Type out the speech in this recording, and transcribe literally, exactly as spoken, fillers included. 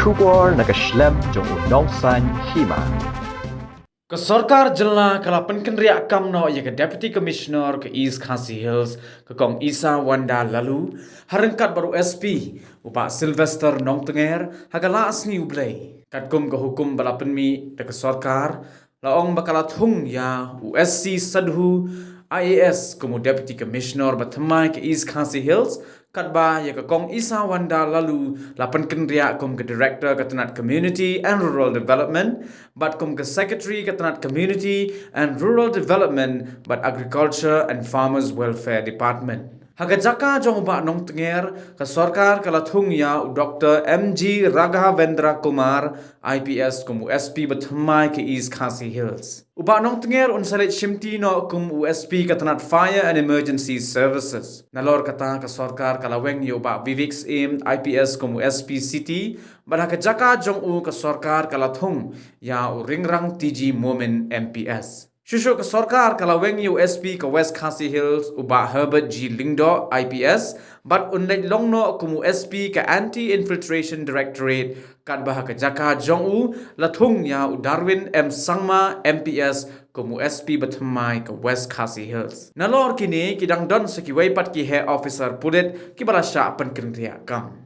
Khubor na ka shlem jong u Nongsaiñ Hima. Ka sorkar jylla ka la pynkynriah kam noh ïa ka Deputy Commissioner ka East Khasi Hills, ka Kong Isawanda Laloo, ha ryngkat bad u S P, u Bah Sylvester Nongtnger, ha ka la sngi u Blei. Katkum ka hukum ba la pynmih da ka sorkar, la ong ba ka la thung ïa u S C Sadhu, I A S, kum u Deputy Commissioner ba thymmai ka East Khasi Hills, katba ïa ka Kong Isawanda Laloo la pynkynriah kum ka Director ka tnat Community and Rural Development, bad kum ka Secretary ka tnat Community and Rural Development bad Agriculture and Farmers Welfare Department. Ha ka jaka jong u Bah Nongtnger, ka sorkar ka la thung ïa u Doktor M G Raghavendra Kumar, I P S, kum u S P ba thymmai ka East Khasi Hills. U Bah Nongtnger un sa leit shimti noh kum u S P ka tnat Fire and Emergency Services. Nalor kata ka sorkar ka la weng ïa u Bah Vivek Syiem, I P S, kum u S P City, bad ha ka jaka jong u ka sorkar ka la thung ïa u Ringrang T G Momin, M P S. Shuh shuh ka sorkar ka la weng ïa u S P ka West Khasi Hills, u Bah Herbert G Lyngdoh, I P S, bad un leit long noh kum u S P ka Anti-Infiltration Directorate, katba ha ka jaka jong u la thung ïa u Darwin M Sangma, M P S, kum u S P ba thymmai ka West Khasi Hills. Nalor kine ki dang don sa kiwei pat ki heh officer pulit kiba la shah pynkynriah kam.